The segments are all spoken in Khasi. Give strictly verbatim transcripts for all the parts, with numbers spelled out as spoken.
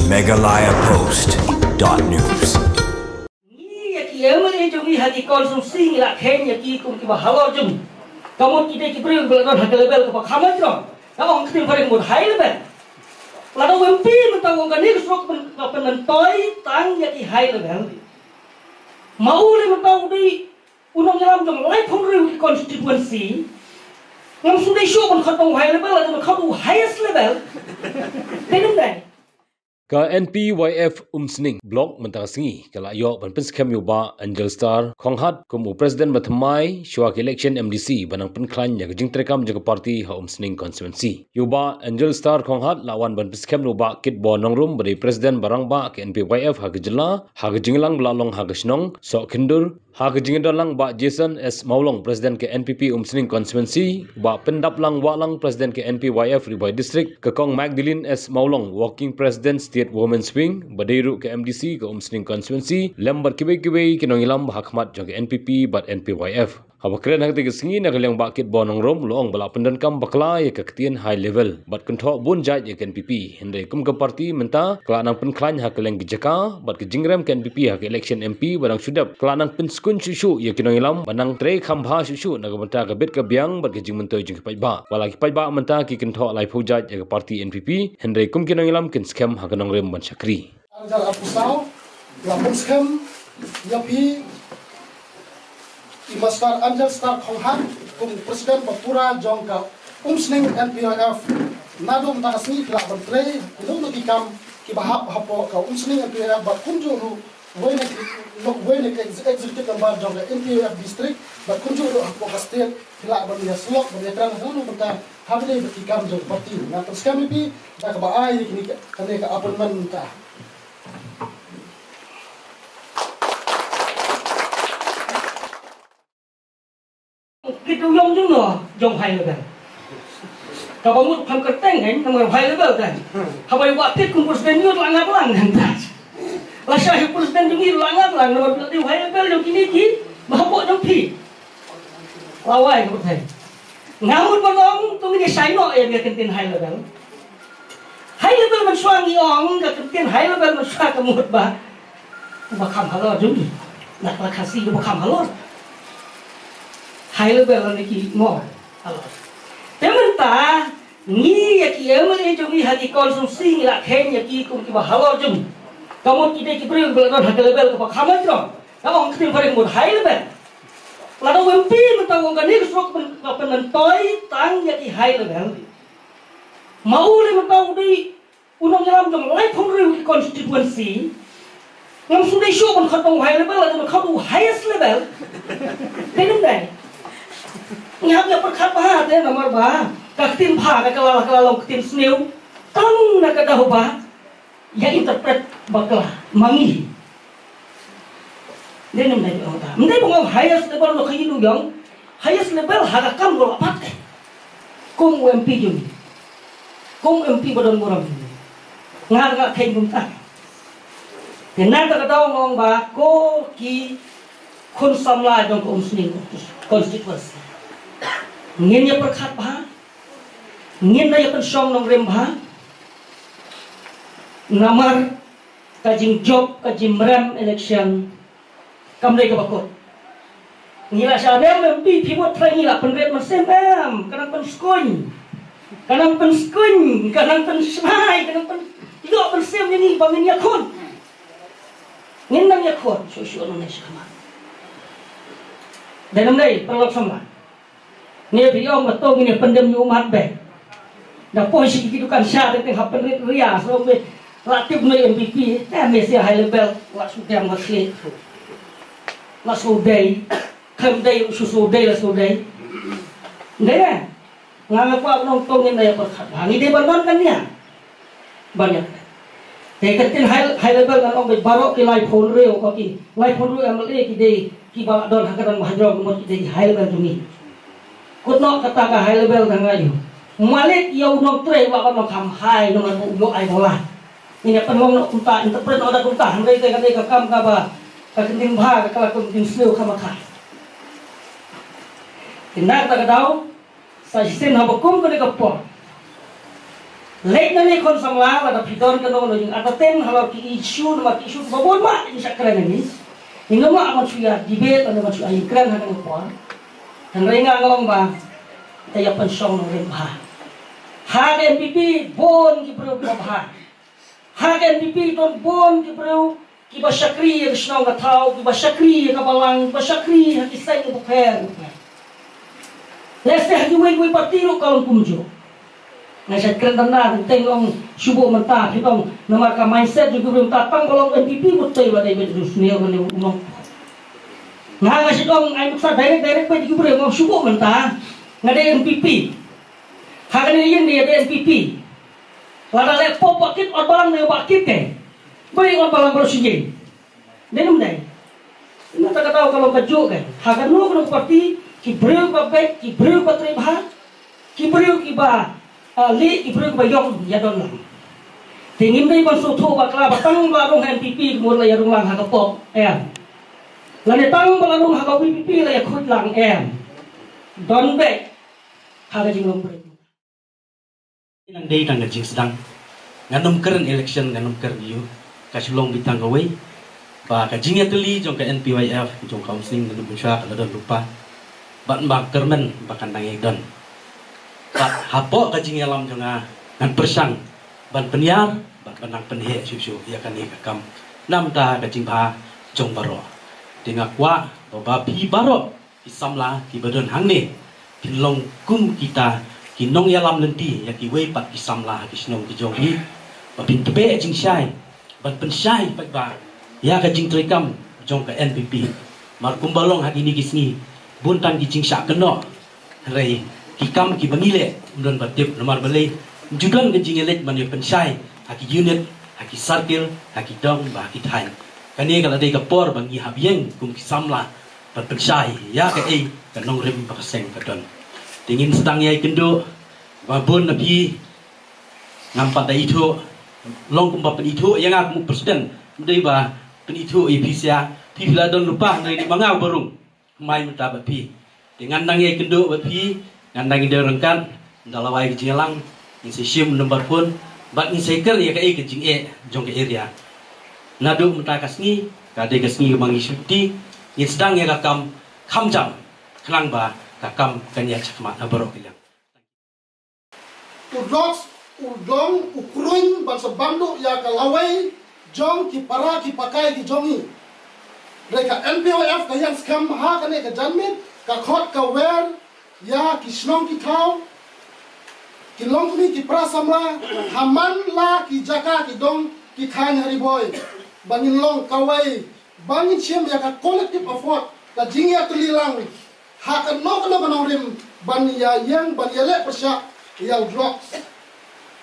Meghalaya Post dot news. Ngi ïa ki M L A jong ngi ha ki constituency ngi la kheiñ ïa ki kum kiba halor jong ngi. Ka mut ki dei ki briew ba la don ha ka level kaba kham jrong. Nga ong ktien phareng mut high level. Lada u M P mynta u ong kane ka surok pyn-, ka pynmyntoi tang ïa ki high level. Ma u lei mynta u dei u nongïalam jong laiphew hynriew ki constituency. Ngam sngewdei shuh ban khot u high level, lada ban khot u highest level. Dei ne ym dei? Ka N P Y F Umsning Block mynta ka sngi ka la ïoh ban pynskhem ïa u Bah Angel Star Khonghat kum u President ba thymmai shuwa ka election M D C ba nang pynkhlaiñ ïa ka jingtreikam jong ka party ha Umsning constituency. Ïa u Bah Angel Star Khonghat la wan ban pynskhem da u Bah Kitbor Nongrum ba dei President ba rangbah ka N P Y F ha ka jylla, ha ka jingïalang ba la long ha ka shnong Sohkhyndur. Ha ka jingïadon lang Bah Jason S Mawlong, President ka N P P Umsning Constituency, Bah Pyndaplang Wahlang, President ka N P Y F Ri Bhoi District, ka Kong Magdalene S Mawlong, Working President State Women's Wing, ba dei ruh ka M D C ka Umsning Constituency, lem bad kiwei kiwei ki nongïalam ba ha khmat jong ka N P P bad N P Y F. Haba kren ha katei ka sngi na ka liang Bah Kitbor Nongrum, u la ong ba la pyndonkam bakla ïa ka ktien high level bad kynthoh bun jait ïa ka N P P. Hynrei kum ka party mynta ka la nang pynkhlaiñ ha kylleng ki jaka bad ka jingrem ka N P P ha ka election M P ba dang shu dep ka la nang pynskhem shuh shuh ïa ki nongïalam ba nang trei kham bha shuh shuh na ka bynta ka bit ka biang bad ka jingmyntoi jong ki paidbah. Wat la ki paidbah mynta ki kynthoh laiphew jait ïa ka party N P P, hynrei kum ki nongïalam kin skhem ha ka nongrim ban shakri. Angel Arphew Saw, la pynskhem ïa phi i Master Angel Star Khonghat kum President ba pura jong ka Umsning N P Y F. Naduh mynta ka sngi phi lah ban trei kino kino ki kam kiba hap hapoh ka Umsning N P Y F bad kumjuh ruh uwei na ki, uwei na ki ex-, executive member jong ka N P Y F district bad kumjuh ruh hapoh ka state phi lah ban ïasyllok ban ïakren ha kano kano bynta ha kine ki kam jong ka party. Nga pynskhem ïa phi da kaba ai ïa kine ka, kane ka appointment mynta. Kito ïong jong no, jong high level. Kaba mut kham kyrteng kan, namar high level kan. Haba ïa wah pit kum president ïoh la ngap lang kan. Lashai president jong ngi la ngap lang, namar phi la dei high level jong kine ki, ba hapoh jong phi. Lawai ka pyrthei. Nga mut ban ong, to ngin ïa shai noh ïa ka ktien high level. High level mynshuwa ngi ong, ka ktien high level mynshuwa ka mut ba uba kham halor jong ngi. Na ka Khasi uba kham halor. High level lane ki mo halor. Te mynta ngi ïa ki M L A jong ngi ha ki constituency ngi la kheiñ ïa ki kum kiba halor jong ngi. Ka mut ki dei ki briew ba la don ha ka level kaba kham jrong. Nga ong ktien phareng mut high level. Lada u M P mynta u ong kane ka surok pyn-, pynmyntoi tang ïa ki high level. Ma u lei mynta u dei u nongïalam jong laiphew hynriew ki constituency. Ngam sngewdei shuh ban khot u high level, lada ban khot u highest level. Dei ne ym dei? Ngi hap ïa pyrkhat bha te namar ba ka ktien bha ka la, ka la long ktien sniew. Tang na ka daw ba ïa interpret bakla ma ngi. Dei ne ym dei, ong ta. Ym dei ba nga ong highest level, no, ka ïing u ïong. Highest level ha ka kam ruh la pat eh. Kum u M P jong ngi. Kum u M P ba don burom jong ngi. Nga nga kheiñ kumta. Te na kata ka daw nga ong ba ko ki khun samla jong ka Umsning constituency, ngin ïa pyrkhat bha. Ngin da ïa pynshong nongrim bha. Namar ka jingjop, ka jingmrem election kam dei kaba kut. Ngi la shah rem M P, phi mut trai ngi la pynrit mynsiem em, ka nang pynskun. Ka nang pynskun, ka nang pynshai, ka nang pyn-, ïoh mynsiem ïa ngi ba ngin ïakhun. Ngin nang ïakhun shuh shuh nangne shakhmat. Dei ne ym dei, paralok samla? Ngi phi ong ba to ngin ïa pyndem ïa u mat bek. Da poi sha ki dukan sha teng teng hap pynrit ria, sngewbha la tip ne M P P, eh, me sia high level, la shu dem la shu, la shu dei, khlem dei shu shu dei la shu dei. Dei ne? Nga nga kwah ban ong to ngin da ïa pyrkhat bha, ngi dei ban wan kan nia. Ban ïa. Te ka ktien high, high level ngan ong beit baroh ki laiphew hynriew ko ki, laiphew hynriew M L A ki dei kiba la don ha ka dang ba hajrong, ka mut ki dei ki high level jong ngi. Kut noh kata ka high level dang ïa u. Malik ïa u nongtrei ba ka nongkham high, nongkham u ïoh ai bala. Ngin ïa pynlong noh kumta, interpret noh da kumta, hynrei te ka dei ka kam kaba ka ktien bha, ka la kum ktien sniew khamkha. Te na kata ka daw, sa shisien haba kum kane ka por. Leit na ne khon samla, lada phi don kano kano jing entertain halor ki issue, namar ki issue ba bun ba jingshah kren ngi. Ngi ngam lah ban shu ïa debate lane ban shu ïa kren ha kano ka por. Hynrei nga long ba te ïa pynshong nongrim bha. Ha ka N P P bun ki briew ba bha. Ha ka N P P don bun ki briew kiba shakri ïa ka shnong ka thaw, kiba shakri ïa ka balang, kiba shakri ha ki seng bapher bapher. Lehse ha kiwei kiwei parti ruh ka long kumjuh. Nga shait kren tang na teng teng long shu buh mynta phi long namar ka mindset jong ki briew mynta tang ba long N P P mut tei ba dei ba ju sniew ka ne u nong. Nga nga shait long ai mynta direct direct ba ki briew long shu buh mynta nga dei N P P. Ha ka ne ïing dei dei N P P. Lada leh pop ba kit ot balang ne ba kit ke. Bai ot balang baru sijil. Dei nam dei. Ina ta ka daw ka long ka juk kan. Ha ka nu ka parti ki briew ba bek, ki briew ba trei bha, ki briew ki ba ah, li, ki briew ki ba yong ïa don lang. Te ngim dei ban shu thuh ba kla ba tang ba rung N P P ki mut la ïa rung lang ha ka pop. Em. Lane tang ba la rung ha ka V P P la ïa khuid lang em. Don bek. Ha ka jinglong briew. Nang dei tang ka jingsdang. Ngan ym kren election, ngan ym kren ïu. Ka shu long beit tang kawei. Ba ka jingïatylli jong ka N P Y F, jong ka Umsning, ngan ym sha ka la don lypa. Bad ba kyrmen ba kan dang ïa don. Bad hapoh ka jingïalam jong nga ngan pyrshang ban pynïar bad ban nang pynheh shuh shuh ïa kane ka kam. Namar ka jingbha jong baroh. Te nga kwah ba, ba phi baroh ki samla kiba don hangne phin long kum kita ki nongïalam lynti ïa kiwei pat ki samla ha ki shnong ki jong ki. Ba phin tbeh jingshai ban pynshai pat ba ïa ka jingtrei kam jong ka N P P. Mar kumba long ha kine ki sngi bun tang ki jingshah kynnoh. Hynrei ki kam kiba ngi leh ym don ba tip namar balei ym ju don ka jingïaleit ban ïa pynshai ha ki unit, ha ki circle, ha ki dong bad ha ki thaiñ. Kane ka la dei ka por ba ngi hap ïeng kum ki samla ban pynshai ïa kaei ka nongrim ba ka seng ka don. Te ngin sdang ïa kynduh ba bun na phi ngam pat da ithuh, long kumba pynithuh ïa nga kum u president, ym dei ba pynithuh ïa phi sha phi, phi la don lypa, hynrei dei ma nga uba rung. Mai mynta bad phi. Te ngan nang ïa kynduh bad phi, ngan nang ïa dei ryngkat, ynda la wai ka jingïalang, ngin sa shim number phone, bad ngin sa ïa kren ïa kaei ka jingeh jong ka area. Naduh mynta ka sngi ka dei ka sngi kaba ngi shu ti, ngin sdang ïa ka kam kham jam, khnang ba ka kam kan ïa shakmat ha baroh ki liang. U drugs u long u kruiñ ban sa ban duh ïa ka lawei jong ki para ki pakai ki jong ngi. Hynrei ka N P Y F ka ïeng skhem ha kane ka janmiet, ka khot ka wer ïa ki shnong ki thaw, ki longkmie ki para samla, ha man la ki jaka ki dong ki thaiñ ha Ri Bhoi, ba ngin long kawei, ba ngin shim ïa ka collective effort, ka jingïatylli lang ha kano kano ka nongrim ban ïa ïeng ban ïaleh pyrshah ïa u drugs.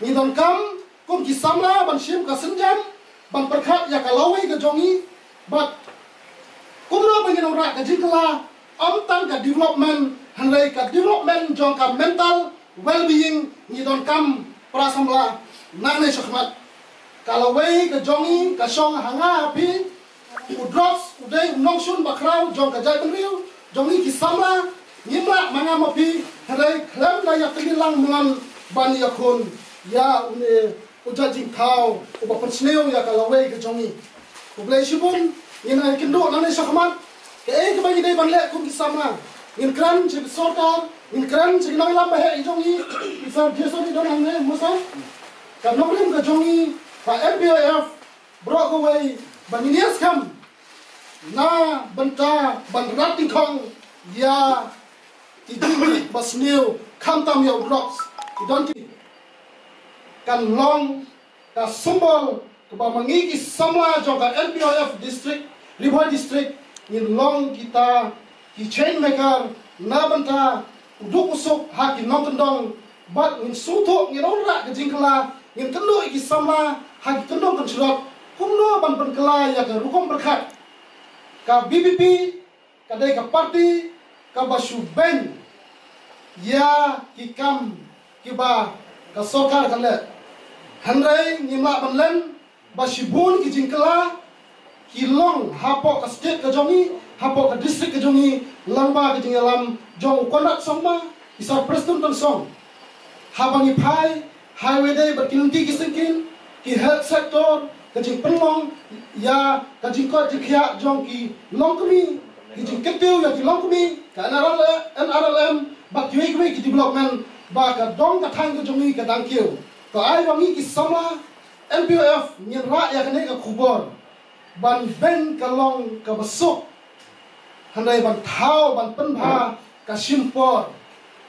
Ngi donkam kum ki samla ban shim ka sienjam ban pyrkhat ïa ka lawei ka jong ngi, bad kumno ba ngin ong rah ka jingkylla, ym tang ka development, hynrei ka development jong ka mental well-being ngi donkam para samla nangne shakhmat. Ka lawei ka jong ngi ka shong ha nga ha phi. U drugs u dei u nongshun bakhraw jong ka jaitbynriew jong ngi ki samla. Ngim lah ma nga ma phi, hynrei khlem da ïatylli lang mlan ban ïakhun ïa une u jait jingthaw uba pynsniew ïa ka lawei ka jong ngi. Khublei shibun. Ngin ai kynduh nangne shakhmat kaei kaba ngi dei ban leh kum ki samla. Ngin kren sha ki sorkar, ngin kren sha ki nongïalam baheh ki jong ngi. Ki sar Jason ki don hangne, mo sir? Ka nongrim ka jong ngi, ka N P Y F, baroh kawei ba ngin ïa skhem na bynta ban rat nyngkong ïa ki jingmih ba sniew, khamtam ïa u drugs. Ki don ki kan long ka symbol kaba ma ngi ki samla jong ka N P Y F district, Ri Bhoi district, ngin long kita ki change maker na bynta u duk u suk ha ki nongkyndong, bad ngin sngewthuh, ngin ong rah ka jingkylla, ngin kynduh ïa ki samla ha ki kyndong kynshlur kumno ban pynkylla ïa ka rukom pyrkhat. Ka V P P ka dei ka parti kaba shu beiñ ïa ki kam kiba ka sorkar ka leh. Hynrei ngim lah ban len ba shibun ki jingkylla ki long hapoh ka state ka jong ngi, hapoh ka district ka jong ngi, lyngba ka jingïalam jong u Conrad Sangma, i Sir Prestone Tynsong. Haba ngi phai Highway Day bad ki lynti ki syngkien, ki health sector, ka jingpynlong ïa ka jingkoit jingkhiah jong ki longkmie, ki jingkyntiew ïa ki longkmie, ka N R L M, N R L M bad kiwei kiwei ki development ba ka dong ka thaiñ ka jong ngi ka dang kiew. To ai ba ngi ki samla N P Y F ngin rah ïa kane ka khubor ban beiñ ka long kaba suk. Hynrei ban thaw ban pynbha ka shim por.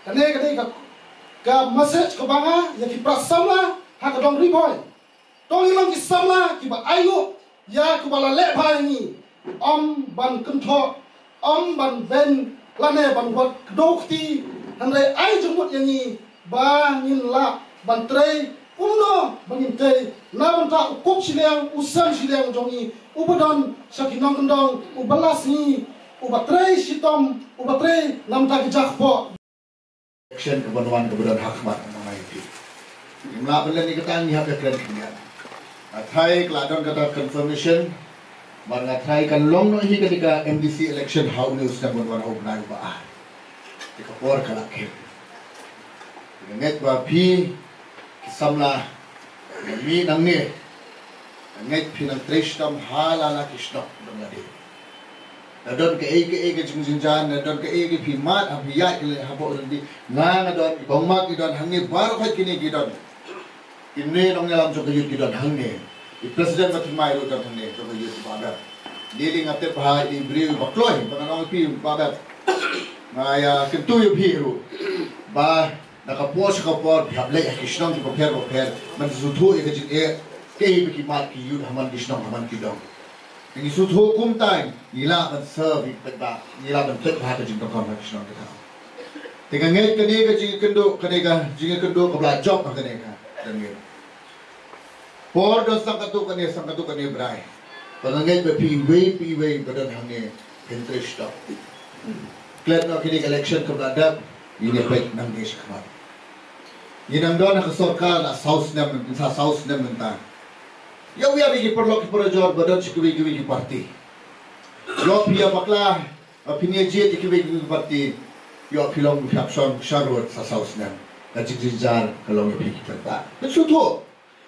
Kane kane ka, ka message kaba nga ïa ki para samla ha ka dong Ri Bhoi. To ngi long ki samla kiba ainguh ïa kiba la leh bha ïa ngi. Ym ban kynthoh, ym ban beiñ lane ban wad kdew kti. Hynrei ai jingmut ïa ngi ba ngin lah ban trei kumno ba ngin trei na bynta u kup shiliang, u sem shiliang jong ngi, uba don sha ki nongkyndong, uba la sngi, uba trei shitom, uba trei na bynta ki jakpoh. Election kaba wan kaba don ha khmat na ngi. Ngim lah ban leh ïa kata, ngi hap ïa kren khyndiat. Nga tharai ka la don kata confirmation. Bad nga tharai kan long noh hi kane ka M D C election ha une u snem ban wan, ha u bnai uba ar. Te ka por ka la khim. Nga ngeit ba phi ki samla, nga mih nangne, nga ngeit phi nang trei shitom ha la la ki shnong jong lade. Na don kaei kaei ka jingjynjar, na don kaei kaei phi mad, ha phi ïaid ki leh hapoh lynti. Nga nga don, i Kong Mak i don hangne, baroh kine ki don. Kine nongïalam jong ka youth ki don hangne. I president ba thymmai ruh don hangne jong ka youth, Bah Bep. Ngi dei, nga tip ba i briew ba kloi ba ngan ong ïa phi, Bah Bep. Nga ïa kyntu ïa phi ruh ba na ka por sha ka por phi hap leit ha ki shnong kiba pher ba pher ban sngewthuh ïa ka jingeh, kaei ba ki mad ki youth ha man ki shnong ha man ki dong. Ngi sngewthuh kumta ngi lah ban serve, ngi peit ba, ngi lah ban peit ba ha ka jingdonkam ha ka shnong ka thaw. Te nga ngeit kane ka jingkynduh, kane ka jingkynduh kaba la jop ha kane ka jingkynduh. Por don sang katto katne, sang katto katne bnai. Ba nga ngeit ba phi iwei pa iwei ba don hangne phin trei shitom. Klet noh kine ka election kaba la dep, ngin ïa peit nangne shakhmat. Ngi nang don ha ka sorkar la saw snem, sa saw snem mynta. Ïa u ïa ki paralok ki parajor ba don sha kiwei kiwei ki party. Ïoh phi ïa bakla, ba phin ïa jied ïa kiwei kiwei ki party. Ïoh phi long phi hap shong sharud sa saw snem. Ka jingjynjar ka long ïa phi ki paidbah. Phin sngewthuh.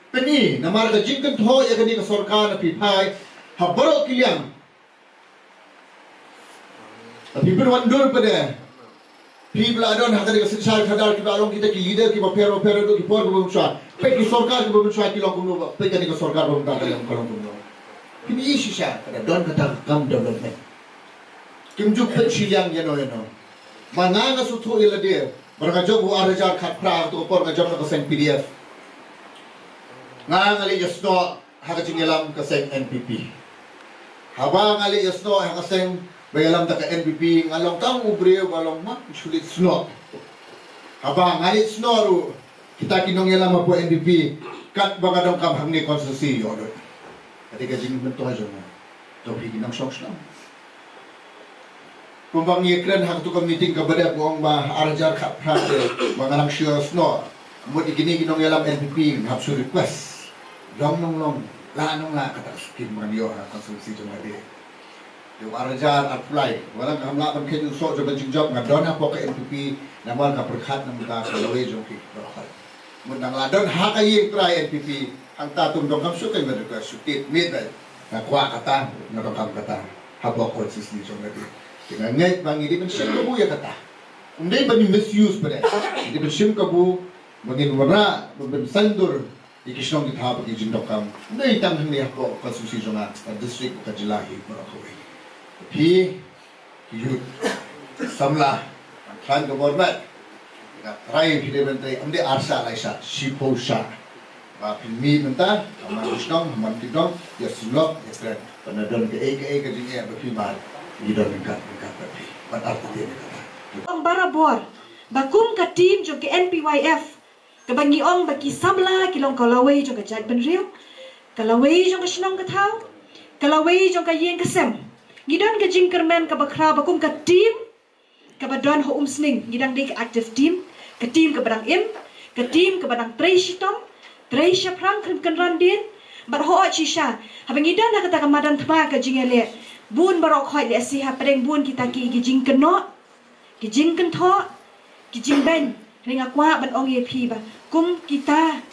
Phin i, namar ka jingkynthoh ïa kane ka sorkar na phi phai ha baroh ki liang. Ba phi pynwandur pat de. Phi ba la don ha kane ka synshar khadar, kiba la long kita ki leader kiba pher ba pher, ki por kiba mynshuwa. Peit ki sorkar kiba mynshuwa ki long kumno, ba peit kane ka sorkar ba mynta ka long kumno. Phin i shisha, ka da don kata ka kam development. Kim ju peit shiliang ïano ïano. Ba nga nga sngewthuh ïa lade ba nga jop u ar hajar khatphra, ha kato ka por nga jop na ka seng P D F. Nga nga leit ïasnoh ha ka jingïalam ka seng N P P. Haba nga leit ïasnoh ha ka seng ba ïalam da ka N P P, nga long tang u briew ba long ma shu leit snoh. Haba nga leit snoh ruh, kita ki nongïalam hapoh N P P, katba nga donkam hangne constituency ïoh lut. Kata ka jingmyntoi jong nga. To phi ki nongshong shnong. Kumba ngi kren ha kato ka meeting kaba dep, ba ong ba ar hajar khatphra te ba nga nang shu snoh. Mut ïa kine ki nongïalam N P P hap shu request. Long nong long, lah nong lah, kata ka skim ba ngan ïoh ha constituency jong nga de. Ïoh ar hajar arphew lai. Wat la ngam lah ban khet ïa u soh jong ka jingjop, nga don hapoh ka N P P, namar ka pyrkhat na bynta ka lawei jong ki baroh. Mut nang la don ha ka ïing trai N P P, hangta tum donkam shu kynmaw ka shu tied miet ba nga kwah kata, nga donkam kata. Hapoh constituency jong nga de. Te nga ngeit ba ngi dei ban shim kabu ïa kata. Ym dei ban misuse pat de. Ngi dei ban shim kabu ba ngin wanrah, ban pynsaindur ïa ki shnong ki thaw bad ki jingdonkam. Ym dei tang hangne hapoh constituency jong nga, ka district, ka jylla hi baroh kawei. Phi Youth, samla, khlaiñ ka bor met. Nga trai phi dei ban trei, ym dei ar shah lai shah, shiphew shah. Ba phin mih mynta ha man ki shnong, ha man ki dong, ïa sylok, ïa kren. Ba na don kaei kaei ka jingeh ba phi mad, ngi don ryngkat ryngkat bad phi. Ban artatien ïa kata. Ong barabor ba kum ka team jong ka N P Y F, kaba ngi ong ba ki samla ki long ka lawei jong ka jaitbynriew, ka lawei jong ka shnong ka thaw, ka lawei jong ka ïing ka sem. Ngi don ka jingkyrmen kaba khraw ba kum ka team kaba don ha Umsning, ngi dang dei ka active team, ka team kaba dang im, ka team kaba dang trei shitom, trei shaphrang, khlem kynran dien. Bad hooid shisha, haba ngi don ha kata ka madan thma ka jingïaleh, bun baroh khoit lehse hapdeng bun kita ki, ki jingkynnoh, ki jingkynthoh, ki jingbeiñ. Hynrei nga kwah ban ong ïa phi ba Kum kita,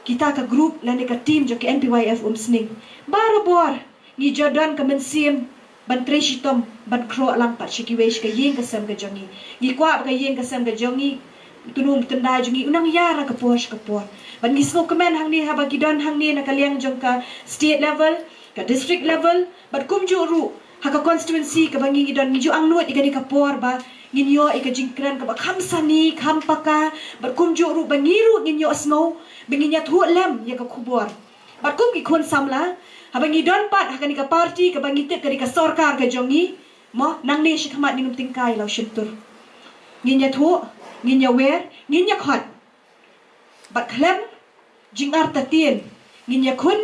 kita ka group lane ka team jong ka N P Y F Umsning, barabor ngi ju don ka mynsiem ban trei shitom ban khroh lang pat sha kiwei sha ka ïing ka sem ka jong ngi. Ngi kwah ba ka ïing ka sem ka jong ngi, tynrai tyndai jong ngi u nang ïar na ka por sha ka por. Bad ngi sngewkmen hangne haba ki don hangne na ka liang jong ka state level, ka district level, bad kumjuh ruh ha ka constituency kaba ngi ngi don, ngi ju angnud ïa kane ka por ba ngin ïoh ïa ka jingkren kaba kham sani kham paka, bad kumjuh ruh ba ngi ruh ngin ïoh sngew ba ngin ïathuh lem ïa ka khubor. Bad kum ki khun samla, haba ngi don pat ha kane ka party kaba ngi tip ka dei ka sorkar ka jong ngi, mo, nangne shakhmat ngin ym tyngkai la u shyntur. Ngin ïathuh, ngin ïawer, ngin ïakhot. Bad khlem jingartatien ngin ïakhun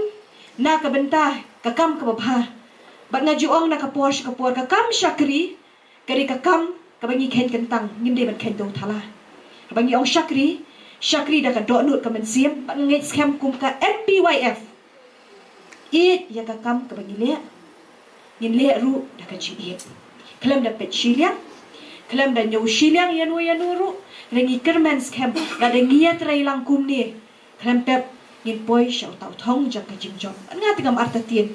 na ka bynta ka kam kaba bha. Bad nga ju ong na ka por sha ka por, ka kam shakri ka dei ka kam kaba ngi kheiñ kyntang, ngim dei ban kheiñ dewthala. Haba ngi ong shakri, shakri da ka dohnud ka mynsiem. Bad nga ngeit skhem kum ka N P Y F, ïeit ïa ka kam kaba ngi leh, ngin leh ruh da ka jingïeit. Khlem da peit shiliang, khlem da ñiew shiliang ïano ïano ruh, hynrei ngi kyrmen skhem lada ngi ïatrei lang kumne, khlem pep ngin poi sha uta u thong jong ka jingjop. Bad nga te ngam artatien,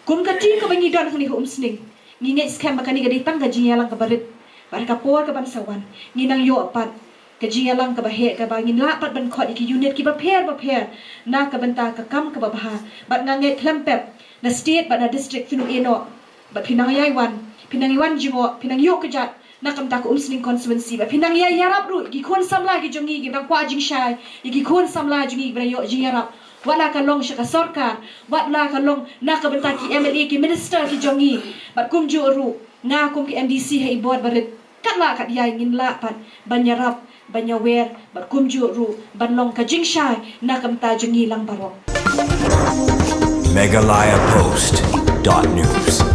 kum ka team kaba ngi don hangne ha Umsning, ngi ngeit skhem ba kane ka dei tang ka jingïalang kaba rit. Bad ha ka por kaban sa wan, ngin nang ïoh pat ka jingïalang kaba heh, kaba ngin lah pat ban khot ïa ki unit kiba pher bapher na ka bynta ka kam kaba bha. Bad nga ngeit khlem pep na state bad na district phin ym ïehnoh. Bad phin nang ïai wan, phin nang ïai wan jngoh, phin nang ïoh kjat na ka bynta ka Umsning constituency. Bad phin nang ïai ïarap ruh ïa ki khun samla ki jong ngi kiba dang kwah jingshai, ïa ki khun samla jong ngi kiba dang ïoh jingïarap, wat la ka long sha ka sorkar, wat la ka long na ka bynta ki M L A, ki minister ki jong ngi. Bad kumjuh ruh nga kum ka M D C ha i bor barit, katba katba ngin lah pat ban ïarap, ban ïawer, bad kumjuh ruh ban long ka jingshai na ka bynta jong ngi lang baroh. Meghalaya Post dot news.